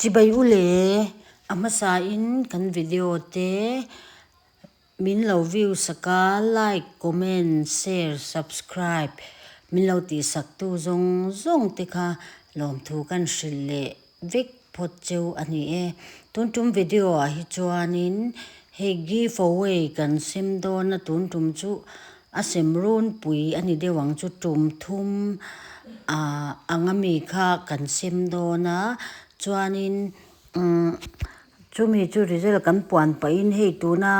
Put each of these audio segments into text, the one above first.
Chibai u le, a hmasain kan video te min lo view sak a, like, comment, share, subscribe min lo tihsak tu zawng zawng te kha lawmthu kan hrilh leh vek phawt cheu a ni e. Tun tum video ah hi chuanin hei give away kan sem dawn a tun tum chu a sem runpui a ni deuh ang chu tum thum ah ang ami kha kan sem dawn a chuanin umm chumi chu result kan puan pahin hei tuna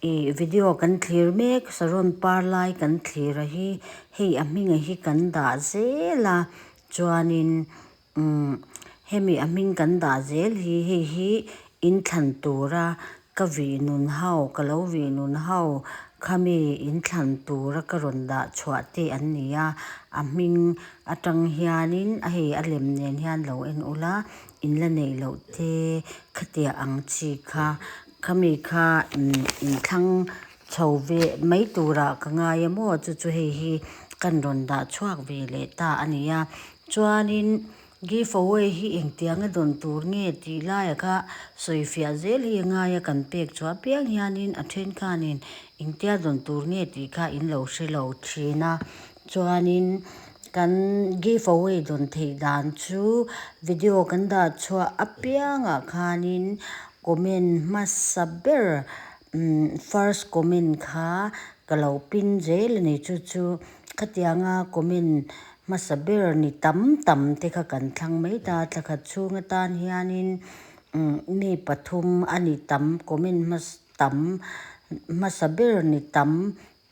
ih video kan thlir mek saron par lai kan thlir a hi hei a hming ah hi kan dah zel a chuanin. Umm hemi a hming kan dah zel hi hei hi inthlan tura ka vih nun ho ka lo vih nun ho khami inthlan tura ka rawn dah chhuah te an ni a a hming atang hianin a hei a lem nen hian lo en ula in la neih loh te khatiang ang chi kha khami kha umm inthlang chho ve mai turah ka ngai a maw chu chu hei hi kan rawn dah chhuak ve leh ta a ni a. Chuanin give away hi engtianga dawn tur nge tih laiah kha sawifiah zel hi a ngai a kan pek chhuah apiang hianin a then khanin engtia dawn tur nge tih kha in lo hre lo thin a. Chuanin kan give away dawn theih dan chu video kan dah chhuah apiangah khanin comment hmasa ber umm first comment kha ka lo pin zel a ni chu chu khatianga comment Hmasa ber ni tam tam te kha kan thlang mai ta, thla khat chhung atan hianin mi pathum a ni tam comment hmasa tam hmasa ber ni tam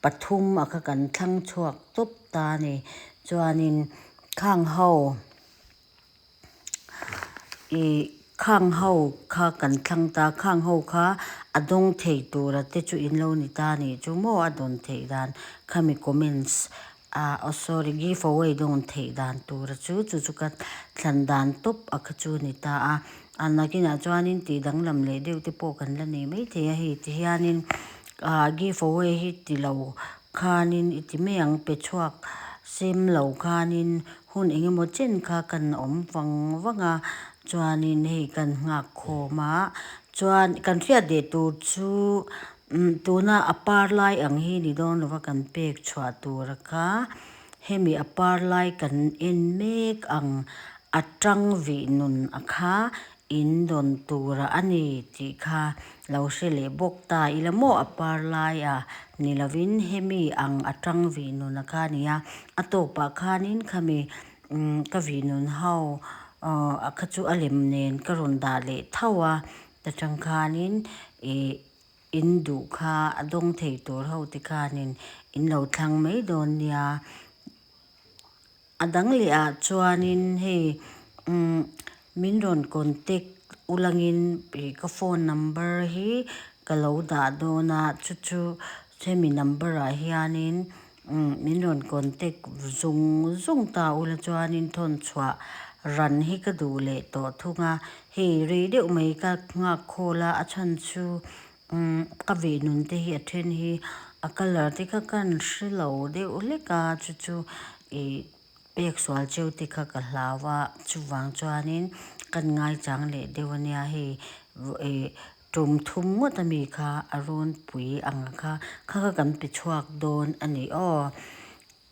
pathum a kha kan thlang chhuak tawp ta a ni. Chuanin khang ho ih khang ho kha kan thlang ta, khang ho kha a dawng thei tura te chu in lo ni ta a nih chu maw a dawn theih dan khami comments Ah aw sorry give away dawn theih dan tura chu chu chu ka thlan dan tawp a kha chu ni ta a a nakinah chuanin tih danglam leh deuh te pawh kan la nei maithei a hei ti hianin ah give away hi ti lo khanin i ti mai ang pe chhuak sem lo khanin hun eng emaw chen kha kan awm vang vang a chuanin hei kan nghak khawm a chuan kan hriat leh tur chu. Umm tuna a par lai ang hi ni dawn lova kan pek chhuah tur a kha hemi a par lai kan en mek ang a tang vih nun a kha in dawn tura a ni tih kha lo hre leh bawk ta ila maw a par lai a ni lovin hemi ang a tang vih nun a kha a ni a a tawpah khanin khami umm ka vih nun ho aw a kha chu a lem nen ka rawn dah leh tho a. Ta tang khanin ih in duh kha a dawng thei tur ho te khanin in lo thlang mai dawn nia. A dang leh ah chuanin hei umm min rawn contact ulangin ih ka phone number hi ka lo dah dawn a chu chu hemi number ah hianin umm min rawn contact zung zung ta ula chuanin thawn chhuah ran hi ka duh leh tawh thung a. Hei rei deuh mai ka nghak khawl a a chhan chu umm ka veh nun te hi a then hi a colour te kha ka han hre lo deuh hlek a chu chu ih pek sual cheu te kha ka hlau a chuvang chuanin kan ngaichang leh deuh a nia hei ih tum thum ngawt ami kha a rawn pui ang kha kha kha kan pe chhuak dawn a ni aw.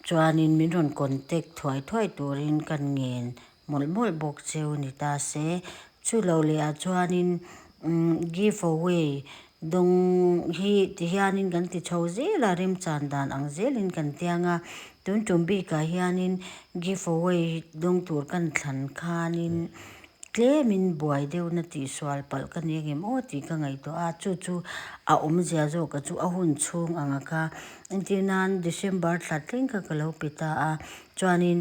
Chuanin min rawn contact thuai thuai turin ka ngen mawlh mawlh bawk cheu ni ta se. Chu lo leh ah chuanin umm give away dawng hi ti hianin kan ti chho zel a, remchan dan ang zelin kan tiang a. Tun tum bikah hianin give away dawng tur kan thlan khanin Tlemin buai deuhna tihsual palh ka ni angem aw tih ka ngaihtuah a, chu chu a awmzia zawk a chu a hun chhung ang a kha. Entir nan December thla thleng kha ka lo pe ta a, chuanin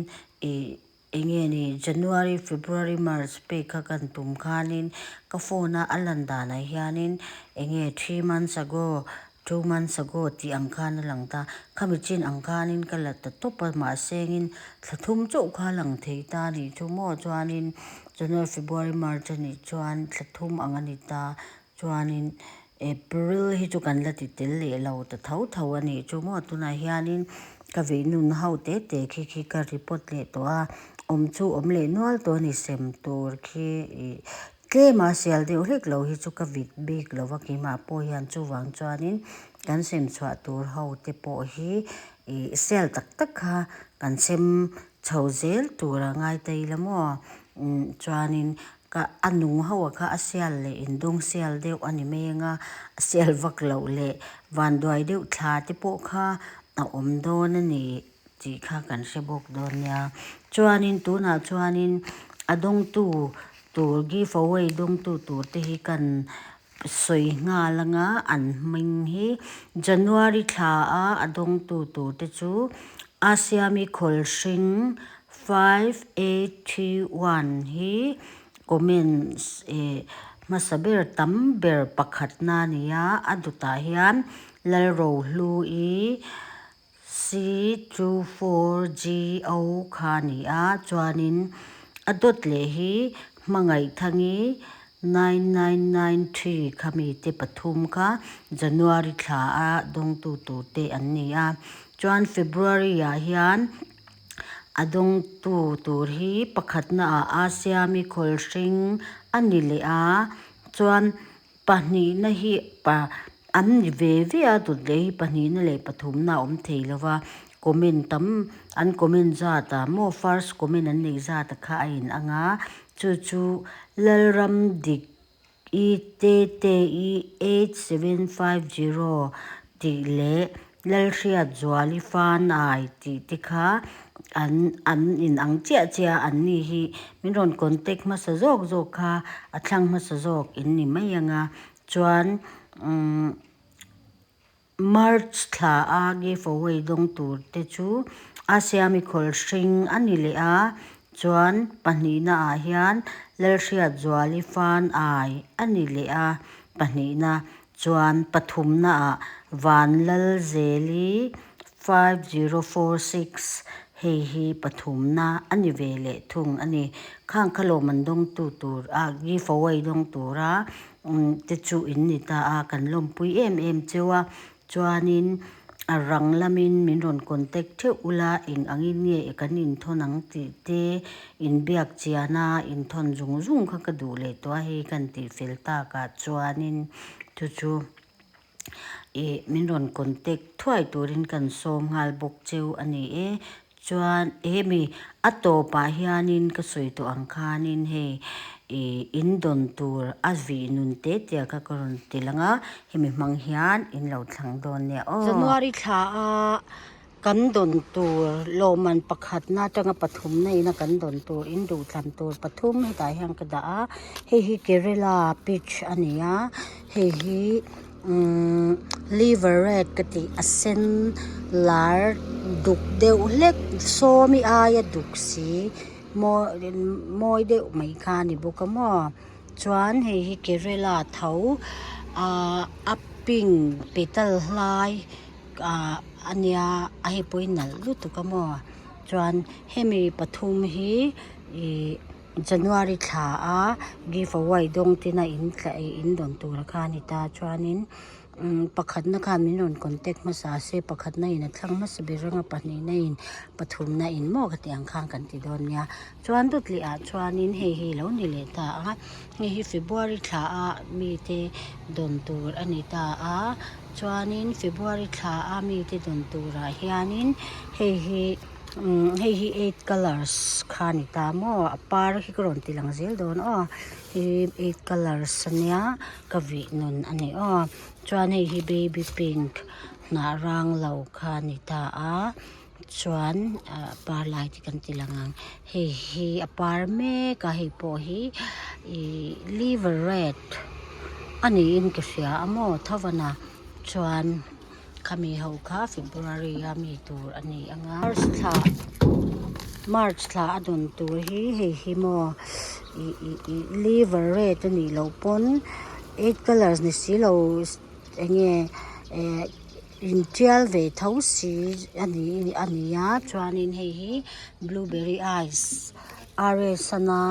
ih eng nge ni January, February, March pek kha kan tum khanin ka phone a a lan danah hianin eng nge three months ago Two months ago tih ang khan a lang ta. Khami chin ang khanin ka la ta tawp a, mahsengin thla thum chauh kha a lang thei ta a nih chu maw? Chuanin January, February, March a nih chuan thla thum ang a ni ta. Chuanin April hi chu kan la ti tel leh lo ta tho tho a nih chu maw? Tunah hianin ka vei nun ho te te khi khi ka report leh tawh a, awm chu awm leh nual tawh a ni sem tur khi ih. Tlema sial deuh hlek lo hi chu ka vit bik lo va keimah pawh hian chuvang chuanin kan sem chhuah tur ho te pawh hi ih sel tak tak kha kan sem chho zel tur a ngai ta ila maw umm chuanin ka a nung ho a kha a sial leh indawng sial deuh a ni mai anga a sial vak loh leh vanduai deuh thla te pawh kha a awm dawn a ni. Tih kha kan hre bawk dawn nia. Chuanin tunah chuanin a dawngtu tur give away dawngtu tur te hi kan sawi nghal anga an hming hi January thla a a dawngtu tur te chu Asiami Khawlhring 5831 hi comments eh hmasa ber tam ber pakhatna a ni a, a dawtah hian Lalrohlu-i C24GO kha a ni a, chuanin a dawt leh hi Hmangaih-Thangi 9993 kha mite pathum kha January thla a dawngtu tur te an ni a, chuan February ah hian a dawngtu tur hi pakhatna ah Asiami Khawlhring a ni leh a, chuan Pahnihna hi pa an ni ve ve a, dawt leh hi pahnihna leh pathumna a awm thei lo va, comment tam an comment zat a maw first comment an neih zat a kha a in ang a, chu chu Lalram dik i te te i 8750 tih leh Lalhriatzuali Fanai tih te kha an an in ang chiah chiah a, an ni hi min rawn contact hmasa zawk zawk kha a thlang hmasa zawk in ni mai ang a, chuan umm March thla a give away dawng tur te chu a siami khawl hring a ni leh a, chuan pahnihna ah hian Lalhriatzuali Fanai a ni leh a, pahnihna Chuan pathumnaah Vanlalzeli 5046 hei hi pathumna a ni ve leh thung a ni. Khang kha lawm an dawngtu tur a give away dawng tura te chu in ni ta a, kan lawmpui em em cheu a. Chuanin a rang lamin min rawn contact theuh ula eng angin nge kan inthawn ang tih te inbiak chiana inthawn zung zung kha ka duh leh tawh a hei kan tih fel takah chuanin chu chu ih min rawn contact thuai turin kan sawm nghal bawk cheu a ni e. Chuan hemi a tawpah hianin ka sawi tawh ang khanin hei ih in dawn tur a vih nun te te kha ka rawn ti lang a, hemi hmang hian in lo thlang dawn nia aw. January thla a kan dawn tur lawmman pakhatna atanga pathumna ina kan dawn tur in duhthlan tur pathum hetah hian ka dah a, hei hi Kerala peach a ni a, hei hi. Umm liver red ka tih a sen lar duk deuh hlek sawmi aia duk si mawi mawi deuh mai kha a ni bawk a maw chuan hei hi kerela tho ahh a pink petal hlai ahh a nia a hei pawh hi nalh lutuk a maw chuan hemi pathum hi ihh. January thla a give away dawng tina in tla ih in dawn tur kha a ni ta chuanin umm pakhatna khan min rawn contact hmasa se pakhatna in a thlang hmasa ber anga pahnihna in pathumna in maw ka tih ang khan kan ti dawn nia chuan dawt leh ah chuanin hei hi alo ni leh ta a hei hi February thla a mite dawn tur a ni ta a chuanin February thla a mite dawn turah hianin hei hi. Umm hei hi eight colours kha a ni ta maw a par hi ka rawn ti lang zel dawn aw hei eight colours ania ka vih nun a ni aw chuan hei hi baby pink hnah rang lo kha a ni ta a chuan ah par lai te kan ti lang ang hei hi a par mek a hei pawh hi ihh liver red a niin ka hria a maw thavana chuan. Khami ho kha February a mi tur a ni ang a March thla March thla a dawn tur hi hei hi maw ih ih ih liver red a nih loh pawn eight colours ni si lo eng nge eh intial ve tho si a ni a ni a chuanin hei hi blueberry ice RS ana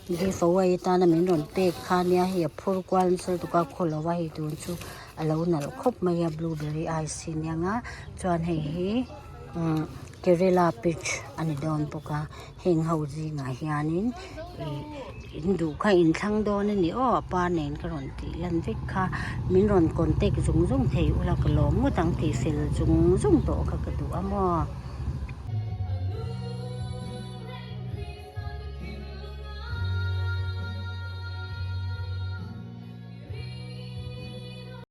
give away atana min rawn pek kha nia hei a phur kual nasa lutuk a khaw lova hei tun chu. A lo nalh khawp mai a blueberry ice hi nia nga chuan hei hi umm. Kerala peach a ni dawn bawk a heng ho zingah hianin ih in duh kha in thlang dawn a ni aw a pa nen ka rawn tih lan vek kha min rawn contact zung zung thei ula ka lawm ngawt ang tih fel zung zung tawh kha ka duh a maw.